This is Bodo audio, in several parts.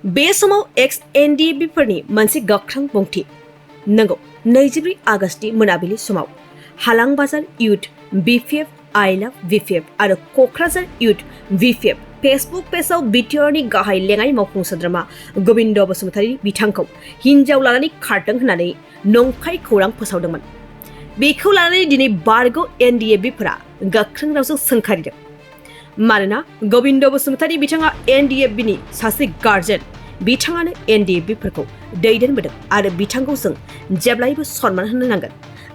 बे समाव एक्स NDFB फोरनि मोनसे गोख्रों बुंथि नंगौ 24 आगस्टनि मोनाबिलि समाव हालां बाजार youth BPF I love BPF आरो क'क्राझार इउथ BPF फेसबुक पेजआव बिटिआरनि गाहाय लेङाइ मावफुं सोद्रोमा गोविन्द बसुमतारी बिथांखौ हिनजाव लानानै खारदों होननानै नंखाय खौरां फोसावदोंमोन। बेखौ लानानै दिनै बारग' NDFB फोरा गोख्रों रावजों सोंखारिदों। मानोना गोविन्द बसुमतारी बिथाङा NDFB नि सासे गार्जेन, बिथाङानो NDFB फोरखौ दैदेनबोदों आरो बिथांखौ जों जेब्लायबो सनमान होनो नांगोन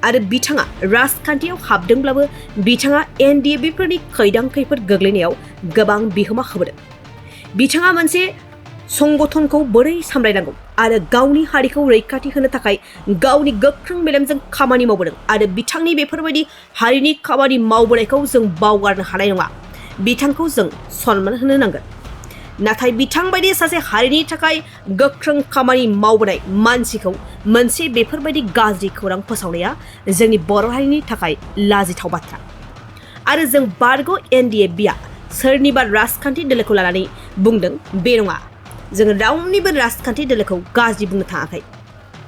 आरो बिथाङा राजखान्थियाव हाबदोंब्लाबो बिथाङा NDFB फोरनि खैदां खैफोद गोग्लैनायाव गोबां बिहोमा होबोदों। बिथाङा मोनसे संगठनखौ बोरै सामलायनांगौ आरो गावनि हारिखौ रैखाथि होनो थाखाय गावनि गोख्रों मेलेमजों खामानि मावबोदों आरो बिथांनि बेफोरबायदि हारिनि खामानि मावबोनायखौ जों बावगारनो हानाय नङा। बिथांखौ जों सनमान होनो नांगोन। नाथाय बिथां बायदि सासे हारिनि थाखाय गोख्रों खामानि मावबोनाय मानसिखौ मोनसे बेफोरबायदि गाज्रि खौरां फोसावनाया जोंनि बर' हारिनि थाखाय लाजिथाव बाथ्रा। आरो जों बारग' NDFB सोरनिबा राजखान्थि दोलोखौ लानानै बुंदों बे नङा। जों रावनिबो राजखान्थि दोलोखौ गाज्रि बुंनो थाङाखै।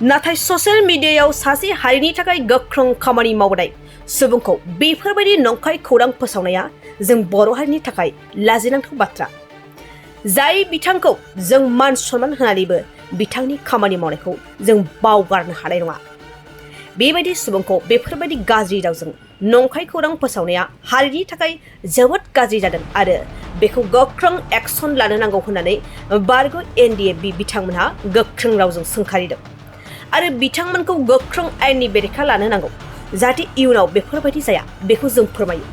नाथाय ससियेल मिडियायाव सासे हारिनि थाखाय गोख्रों खामानि मावबोनाय सुबुंखौ बेफोरबायदि नंखाय खौरां फोसावनाया जों बर' हारिनि थाखाय लाजिनांथाव बाथ्रा। जाय बिथांखौ जों मान सनमान होनानैबो बिथांनि खामानि मावनायखौ जों बावगारनो हानाय नङा। बेबायदि सुबुंखौ बेफोरबायदि गाज्रि रावजों नंखाय खौरां फोसावनाया हारिनि थाखाय जोबोद गाज्रि जादों आरो बेखौ गोख्रों एक्सन लानो नांगौ होननानै बारग' NDFB बिथांमोनहा गोख्रों रावजों सोंखारिदों आरो बिथांमोनखौ गोख्रों आयेननि बेरेखा लानो नांगौ जाहाथे इयुनाव बेफोरबायदि जाया बेखौ जों फोरमायो।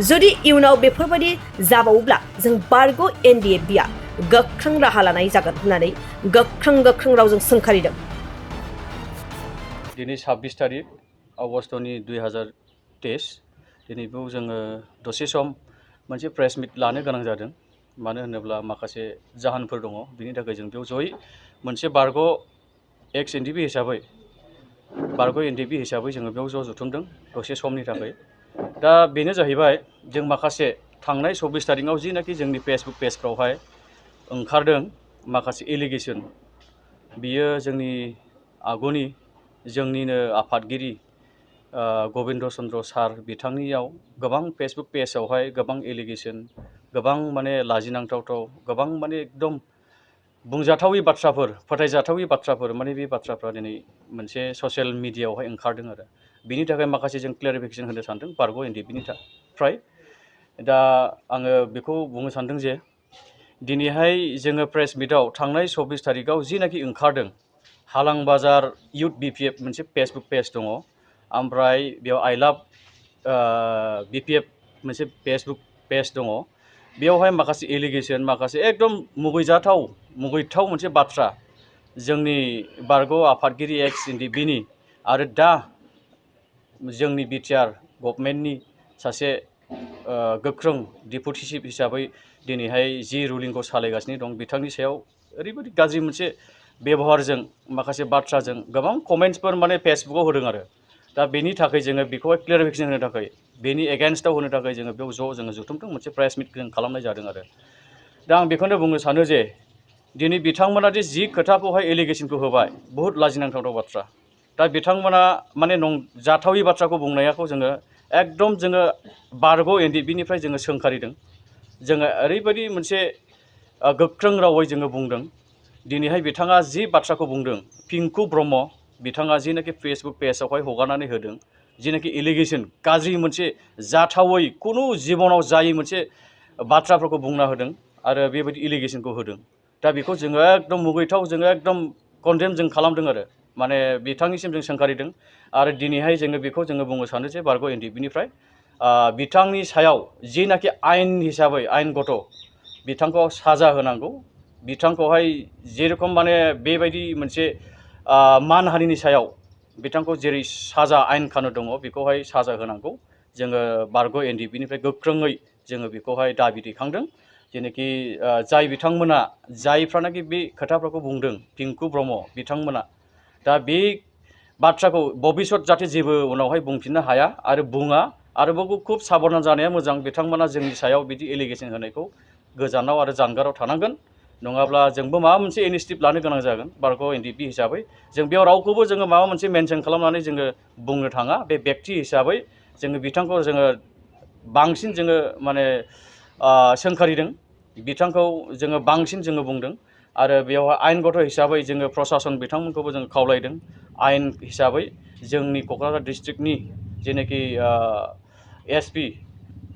जुदि इयुनाव बेफोरबायदि जाबावोब्ला जों बारग' NDFB गोख्रों राहा लानाय जागोन होननानै गोख्रों रावजों सोंखारिदों। दिनै 26 तारिख आगष्टनि 2023 दिनै बेयाव जोङो दसे सम मोनसे प्रेस मिट लानो गोनां जादों। मानो होनोब्ला माखासे जाहोनफोर दङ। बिनि थाखाय जों बेयाव जयै मोनसे बारग' एक्स NDFB हिसाबै जोङो बेयाव ज' जथुमदों दसे समनि थाखाय। दा बेनो जाहैबाय जों माखासे थांनाय 24 तारिखआव जिनाखि जोंनि फेसबुक पेजफ्रावहाय ओंखारदों माखासे एलिगेसन, बियो जोंनि आगुनि जोंनिनो आफादगिरि गबिन्द चन्द्र सार बिथांनियाव गोबां फेसबुक पेजावहाय गोबां एलिगेसन, गोबां माने लाजिनांथाव गोबां माने एकदम बुंजाथावै बाथ्राफोर, फोथायजाथावै बाथ्राफोर, माने बे बाथ्राफ्रा दिनै मोनसे ससियेल मिडियायावहाय ओंखारदों आरो बिनि थाखाय माखासे जों क्लेरिफिकेसन होनो सानदों बारग' NDFBनिफ्राय। दा आङो बेखौ बुंनो सानदों जे दिनैहाय जोङो प्रेस मिटआव थांनाय 24 तारिखआव जिनाखि ओंखारदों हालां बाजार इउथ BPF मोनसे फेसबुक पेज दङ, ओमफ्राय बेयाव I love BPF मोनसे फेसबुक पेज दङ। बेयावहाय माखासे एलिगेसन, माखासे एकदम मुगैथाव मोनसे बाथ्रा जोंनि बारग' आफादगिरि एक्स NDFBनि आरो दा जोंनि बिटिआर गभर्नमेन्टनि सासे गोख्रों डेपुटि चिफ हिसाबै दिनैहाय जि रुलिंखौ सालायगासिनो दं बिथांनि सायाव ओरैबायदि गाज्रि मोनसे बेबहारजों माखासे बाथ्राजों गोबां कमेन्ट्सफोर माने फेसबुकआव होदों आरो दा बेनि थाखाय जोङो बेखौहाय क्लियारिफिकेसन होनो थाखाय, बेनि एगेन्स्टआव होनो थाखाय जोङो बेयाव जोङो जथुमदों, मोनसे प्रेस मिट जों खालामनाय जादों आरो दा आं बेखौनो बुंनो सानो जे दिनै बिथांमोना जि खोथाखौहाय एलिगेसनखौ होबाय बहुद लाजिनांथाव बाथ्रा। दा बिथांमोना माने जाथावै बाथ्राखौ बुंनायखौ जोङो एकदम जोङो बारग' NDFBनिफ्राय जोङो सोंखारिदों। जोङो ओरैबायदि मोनसे गोख्रों रावै जोङो बुंदों। दिनैहाय बिथाङा जि बाथ्राखौ बुंदों, पिंकु ब्रह्म बिथाङा जिनाखि फेसबुक पेजावहाय हगारनानै होदों, जिनाखि एलिगेसन गाज्रि मोनसे जाथावै खुनु जिबनाव जायै मोनसे बाथ्राफोरखौ बुंना होदों आरो बेबायदि एलिगेसनखौ होदों। दा बेखौ जोङो एकदम मुगैथाव, जोङो एकदम कन्डेम जों खालामदों आरो माने बिथांनिसिम जों सोंखारिदों आरो दिनैहाय जोङो बेखौ जोङो बुंनो सानो जे बारग' NDFBनिफ्राय बिथांनि सायाव जिनाखि आयेन हिसाबै आयेनगत बिथांखौ साजा होनांगौ। बिथांखौहाय जेरखम माने बेबायदि मोनसे मानहानिनि सायाव बिथांखौ जेरै साजा आयेन खानो दङ बेखौहाय साजा होनांगौ। जोङो बारग' NDFBनिफ्राय गोख्रोङै जोङो बेखौहाय दाबि दैखांदों। जेनाखि जाय बिथांमोना जायफ्रानाखि बे खोथाफोरखौ बुंदों पिंकु ब्रह्म बिथांमोना, दा बे बाथ्राखौ भबिष्यत जाहाथे जेबो उनावहाय बुंफिननो हाया आरो बुङा, आरोबाव खुब साबधान जानाया मोजां। बिथांमोना जोंनि सायाव बिदि एलिगेसन होनायखौ गोजानाव आरो जानगाराव थानांगोन। नङाब्ला जोंबो माबा मोनसे इनिशिएटिभ लानो गोनां जागोन बारग' NDFB हिसाबै जों बेयाव रावखौबो जोङो माबा मोनसे मेनसन खालामनानै जोङो बुंनो थाङा बे बेक्ति हिसाबै जोङो बिथांखौ जोङो बांसिन जोङो माने सोंखारिदों बिथांखौ जोङो बांसिन जोङो बुंदों आरो बेयावहाय आयेनगत हिसाबै जोङो प्रसासन बिथांमोनखौबो जोङो खावलायदों आयेन हिसाबै जोंनि क'क्राझार डिस्ट्रिक्टनि जेनाखि SP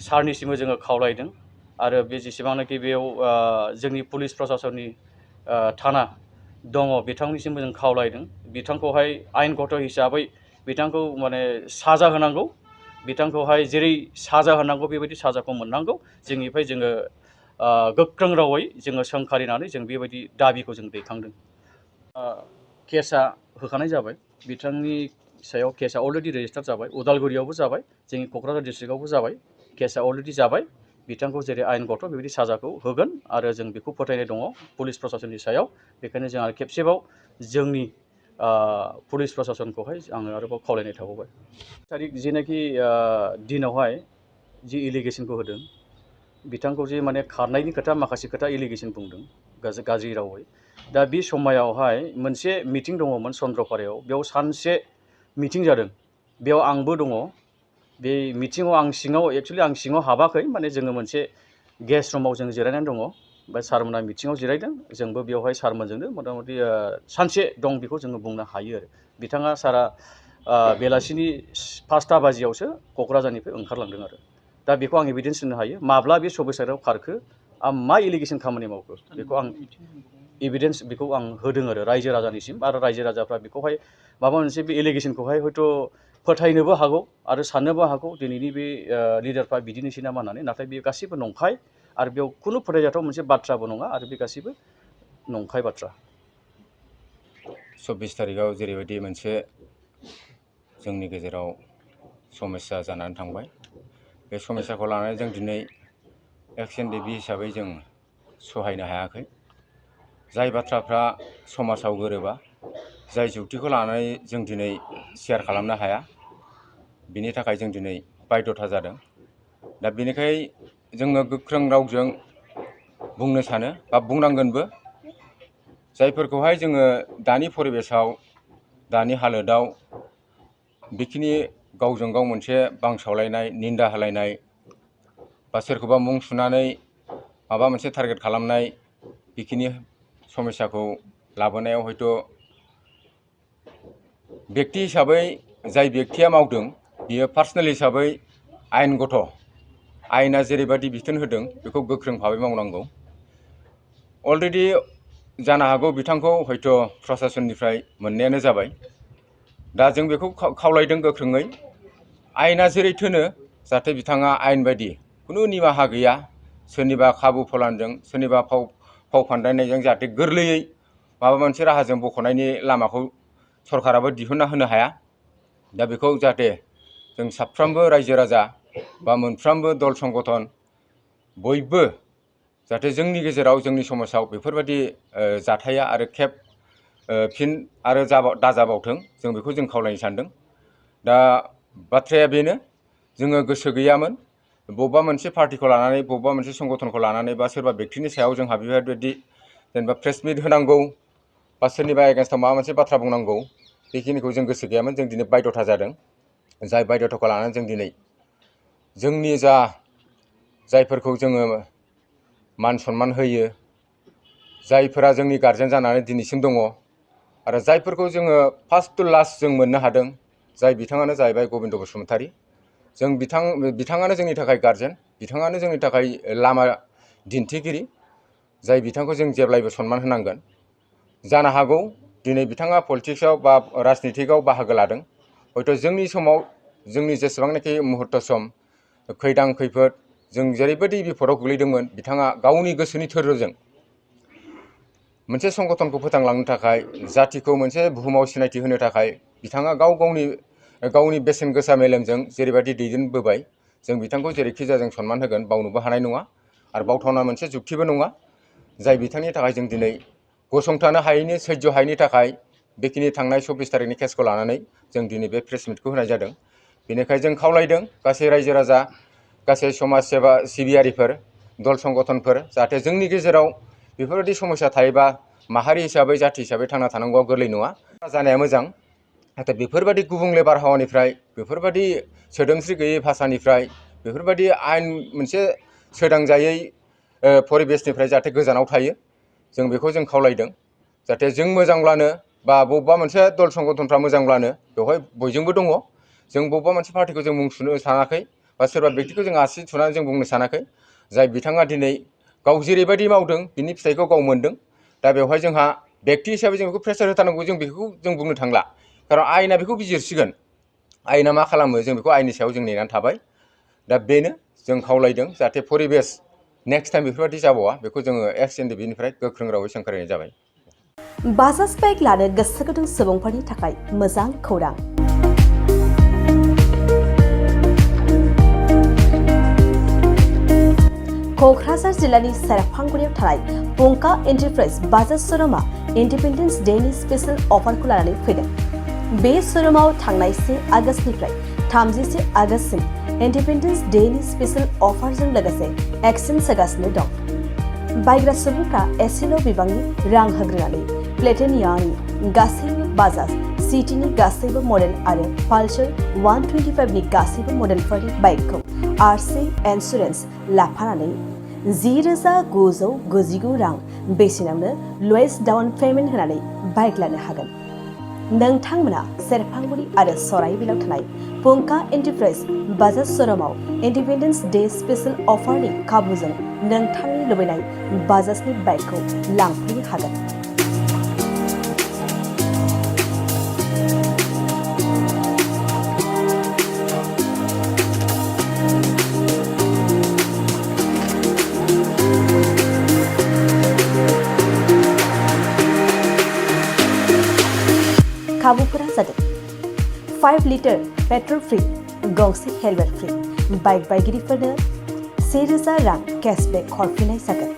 सारनिसिमबो जोङो खावलायदों आरो बे जेसेबांनाखि बेयाव जोंनि पुलिस प्रसासननि थाना दङ बिथांनिसिमबो जों खावलायदों बिथांखौहाय आयेनगत हिसाबै बिथांखौ माने साजा होनांगौ बिथांखौहाय जेरै साजा होनांगौ बेबायदि साजाखौ मोननांगौ जोंनिफ्राय जोङो गोख्रों रावै जोङो सोंखारिनानै जों बेबायदि दाबिखौ जों दैखांदों केसआ होखानाय जाबाय बिथांनि सायाव केसआ अलरेडि रेजिस्टार जाबाय उदालगुरियावबो जाबाय जोंनि क'क्राझार डिस्ट्रिक्टआवबो जाबाय केसआ अलरेडि जाबाय बिथांखौ जेरै आयेनगत बेबायदि साजाखौ होगोन आरो जों बेखौ फोथायनाय दङ पुलिस प्रसासननि सायाव बेखायनो जों आरो खेबसेबाव जोंनि पुलिस प्रसासनखौहाय आङो आरोबाव खावलायनाय थाबावबाय थारिख जेनाखि दिनावहाय जि एलिगेसनखौ होदों बिथांखौ जे माने खारनायनि खोथा माखासे खोथा एलिगेसन बुंदों गाज्रि रावै दा बे समायावहाय मोनसे मिटिं दङमोन चन्द्रपारायाव बेयाव सानसे मिटिं जादों बेयाव आंबो दङ बे मिटिङाव आं सिङाव हाबाखै माने जोङो मोनसे गेस्ट रुमाव जों जिरायनानै दङ ओमफ्राय सारमोना मिटिङाव जिरायदों जोंबो बेवहाय सारमोनजोंनो मथा-मथि सानसे दं बेखौ जोङो बुंनो हायो आरो बिथाङा सारा बेलासिनि 5टा बाजियावसो क'क्राझारनिफ्राय ओंखारलांदों आरो दा बेखौ आं एभिडेन्स होनो हायो माब्ला बे सबेसाराव खारखो मा इलिगेसन खामानि मावखो बेखौ आं एभिडेन्स बेखौ आं होदों आरो रायजो राजानिसिम आरो रायजो राजाफ्रा बेखौहाय माबा मोनसे बे एलिगेसनखौहाय हयथ' फोथायनोबो हागौ आरो साननोबो हागौ दिनैनि बे लिडारफ्रा बिदिनोसै नामा होननानै नाथाय बे गासैबो नंखाय आरो बेयाव खुनु फोथायजाथाव मोनसे बाथ्राबो नङा आरो बे गासैबो नंखाय बाथ्रा 24 तारिखआव जेरैबायदि मोनसे जोंनि गेजेराव समस्या जानानै थांबाय बे समस्याखौ लानानै जों दिनै एक्स NDFB हिसाबै जों सहायनो हायाखै जाय बाथ्राफ्रा समाजाव गोरोबा जाय जुक्तिखौ लानानै जों दिनै शेयार खालामनो हाया बिनि थाखाय जों दिनै बायध'था जादों दा बेनिखाय जोङो गोख्रों रावजों बुंनो सानो बा बुंनांगोनबो जायफोरखौहाय जोङो दानि परिबेसाव दानि हालोदाव बेखिनि गावजों गाव मोनसे बांसावलायनाय निन्दा होलायनाय बा सोरखौबा मुं सुनानै माबा मोनसे टारगेट खालामनाय बेखिनि समस्याखौ लाबोनायाव हयथ' बेक्ति हिसाबै जाय बेक्तिया मावदों बियो पार्सनेल हिसाबै आयेनगत आयेना जेरैबायदि बिथोन होदों बेखौ गोख्रों भाबै मावनांगौ अलरेडि जानो हागौ बिथांखौ हयथ' प्रसासननिफ्राय मोननायानो जाबाय दा जों बेखौ खावलायदों गोख्रोङै आयेना जेरै थोनो जाहाथे बिथाङा आयेन बायदि खुनु निमाहा गैया सोरनिबा खाबु फलानजों सोरनिबा फाव फान्दायनायजों जाहाथे गोरलैयै माबा मोनसे राहाजों बख'नायनि लामाखौ सरकाराबो दिहुनना होनो हाया दा बेखौ जाहाथे जों साफ्रोमबो रायजो राजा बा मोनफ्रोमबो दल संगठन बयबो जाहाथे जोंनि गेजेराव जोंनि समाजाव बेफोरबायदि जाथाया आरो फिन आरो दाजाबावथों जों बेखौ जों खावलायनो सानदों दा बाथ्राया बेनो जोङो गोसो गैयामोन बबेबा मोनसे पार्टिखौ लानानै बबेबा मोनसे संगठनखौ लानानै बा सोरबा बेक्तिनि सायाव जोंहा बेफोरबायदि जेनेबा प्रेस मिट होनांगौ बा सोरनिबा एगेन्स्टआव माबा मोनसे बाथ्रा बुंनांगौ बेखिनिखौ जों गोसो गैयामोन जों दिनै बायध'था जादों जाय बायध'थाखौ लानानै जों दिनै जोंनि जायफोरखौ जोङो मान सनमान होयो जायफोरा जोंनि गार्जेन जानानै दिनैसिम दङ आरो जायफोरखौ जोङो फार्स्ट टु लास्ट जों मोननो हादों जाय बिथाङानो जाहैबाय गबिन्द बसुमतारी जों बिथाङानो जोंनि थाखाय गार्जेन बिथाङानो जोंनि थाखाय लामा दिन्थिगिरि जाय बिथांखौ जों जेब्लायबो सनमान होनांगोन जानो हागौ दिनै बिथाङा पलिटिक्सआव बा राजनितिकआव बाहागो लादों हयथ' जोंनि समाव जोंनि जेसेबांनाखि मुहुर्त सम खैदां खैफोद जों जेरैबायदि बिपदआव गोग्लैदोंमोन बिथाङा गावनि गोसोनि थोरजों मोनसे संगठनखौ फोथांलांनो थाखाय जातिखौ मोनसे बुहुमाव सिनायथि होनो थाखाय बिथाङा गावनि बेसेन गोसा मेलेमजों जेरैबायदि दैदेनबोबाय जों बिथांखौ जेरैखि जाया जों सनमान होगोन बावनोबो हानाय नङा आरो बावथावना मोनसे जुक्तिबो नङा जाय बिथांनि थाखाय जों दिनै गसंथानो हायैनि सैज्य हायैनि थाखाय बेखिनि थांनाय 24 तारिखनि केसखौ लानानै जों दिनै बे प्रेस मिटखौ होनाय जादों बेनिखायनो जों खावलायदों गासै रायजो राजा गासै समाज सिबियारिफोर दल संगठनफोर जाहाथे जोंनि गेजेराव बेफोरबायदि समस्या थायोबा माहारि हिसाबै जाथि हिसाबै थांना थानांगौआ गोरलै नङा जानाया मोजां नाथाय बेफोरबायदि गुबुंले बारहावानिफ्राय बेफोरबायदि सोदोमस्रि गैयै भाषानिफ्राय बेफोरबायदि आयेन मोनसे सोदांजायै परिबेसनिफ्राय जाहाथे गोजानाव थायो जों बेखौ जों खावलायदों जाहाथे जों मोजांब्लानो बा बबेबा मोनसे दल संगठनफ्रा मोजांब्लानो बेवहाय बयजोंबो दङ जों बबेबा मोनसे पार्टिखौ जों मुं सुनो सानाखै बा सोरबा बेक्तिखौ जों आसि थुनानै जों बुंनो सानाखै जाय बिथाङा दिनै गाव जेरैबायदि मावदों बिनि फिथाइखौ गाव मोनदों दा बेवहाय जोंहा बेक्ति हिसाबै जों बेखौ प्रेसार होथारनांगौ जों बेखौ जों बुंनो थांला खारन आयेना बेखौ बिजिरसिगोन आयेना मा खालामो जों बेखौ आयेननि सायाव जों नेनानै थाबाय दा बेनो जों खावलायदों जाहाथे परिबेस नेक्स्ट टाइम बेफोरबायदि जाबावा बेखौ जोङो एक्स NDFBनिफ्राय गोख्रों रावै सोंखारिनाय जाबाय। बाजाज बाइक लानो गोसो गुदुं सुबुंफोरनि थाखाय मोजां खौरां। क'क्राझार जिल्लानि सेरफांगुरियाव थानाय पंका एन्टारप्राइज बाजाज श'रुमआ इन्डिपेन्डेन्स डेनि स्पेशल अफारखौ लानानै फैदों। बे श'रुमाव थांनाय 1 आगस्तनिफ्राय 31 आगस्तसिम इन्डिपेन्डेन्स डेनि स्पेशल अफारजों लोगोसे एक्सचेन्ज होगासिनो दं। बायग्रा सुबुंफ्रा एसेल' बिबांनि रां होग्रोनानै प्लेटिनियानि गासैबो बाजाज सिटीनि गासैबो मडेल आरो पालसार 125नि गासैबो मडेलफोरनि बाइकखौ RC इन्सुरेन्स लाफानानै 10,999 रां बेसेनावनो लवेस्ट डाउन पेमेन्ट होनानै बाइक लानो हागोन। नोंथांमोना सेरफांगुरि आरो सराइबिलाव थानाय पंका एन्टारप्राइज बाजाज श'रुमाव इन्डिपेन्डेन्स डे स्पेशल अफारनि खाबुजों नोंथांनि लुबैनाय बाजाजनि बाइकखौ लांफैनो हागोन। खाबुफोरा जादों 5 लिटार पेट्रल फ्री, गंसे हेलमेट फ्री, बाइक बायगिरिफोरनो 1,000 रां केशबेक हरफिननाय जागोन।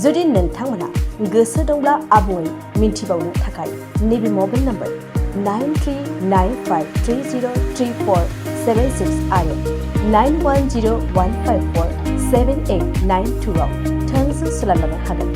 जुदि नोंथांमोना गोसो दंब्ला आबुङै मिन्थिबावनो थाखाय नैबे मबाइल नम्बर 9395303476 आरो 9101547892 आव थोंजों सोलायलांनो हागोन।